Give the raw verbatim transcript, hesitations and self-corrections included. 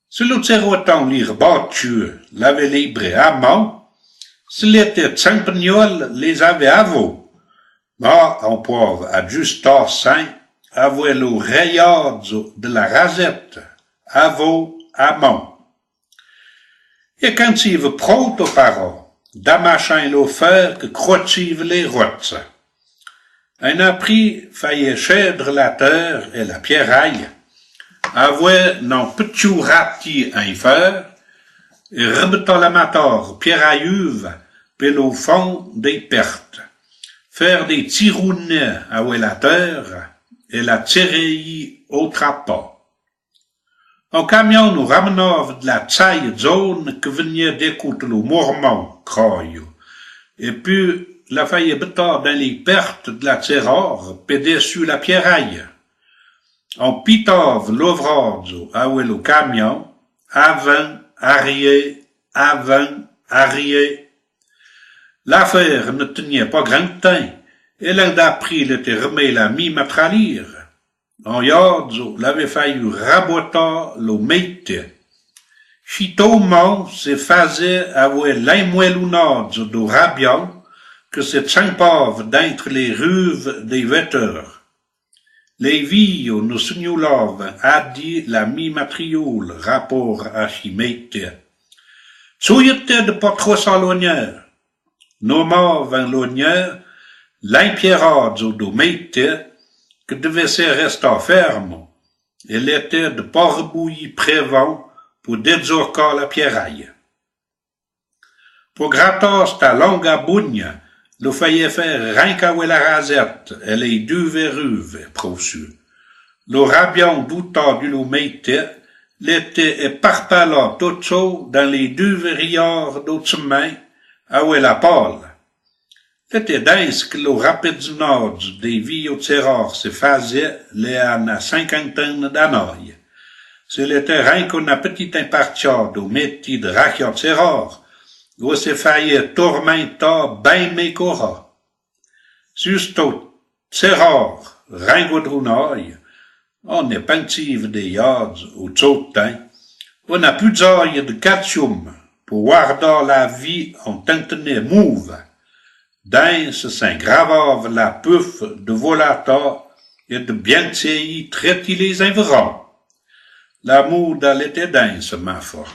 Si lo tseroton li rebâtcheu l'avè lé brè a man, si l'étè tsin pignoul lé-z avè a vo. Ma on pouâve adjustâ sin avoué lo rèyâdzo de la razèta, a vo a man. É can tsive prou to parâ, damachèn lo feur que crotchive lé rotse. Ein aprì fayè chèdre la têre é la pièraye, avoué non petchoù rati ein feur, é rebetâ la matâre pièrayuve pe lo fon dei perte. Fére dei tsirounè avoué la têre é la tsèrèyi o trapâ. On camion no ramenâve de la tsaye dzone que veniè d'écoute lo Mormon, croyo. É pu la fayè betâ dein lé perte de la tsèrâre pe dessu la pièraye. On pitâve l'ovrâdzo avoué lo camion, avin, arriè, avin, arriè. L'afére ne teniè pa gran tin, é l'an d'aprì l'étè remé la mima tra lire. On yâdzo l'avè fayù rabotâ lo méitè. Chitoman se fazè avoué l'einmouèlounâdzo do rabian que se tsinpâve dintre lé ruve dei vèteur. Lé vio no sugnoulâve addi la mima trioule rapôre a chi méitè. Tsouyè-tè de pa trossâ lo gneur. Nomâve lo gneur l'einpièrâdzo do méitè que devèssè restâ fèrmo, é l'étè de pa rebouyi prévan po dèdzorcâ la pièraye. Po gratâ sta longa bougna, lo fayè fére rinc avoué la razèta é lé duve ruve, prou su. Lo rabian doutâ du lo méitè, l'étè é parpalâ to tsô dein lé duve riyâre do tsemin, avoué la pâle. L'étè dinse que lo rapèdzonâdzo dei vio tsèrâre se fazè lé a na sinquantin d'anâye. Se l'étè rinc ona petita inpartchâ do méti de rachâ tsèrâre, o se fayè tormintâ bin mé corâ. Su sto tsèrâre ringodrounâye, on é pintsive dé yâdzo o tsô tin, ona pu dzâye de catchoum po wardâ la vi on tintené mouve. Dinse s'ingravâve la pufe de volatâ é de bien tséyi trèti lé-z inveran. La mouda l'étè dinse, ma fo.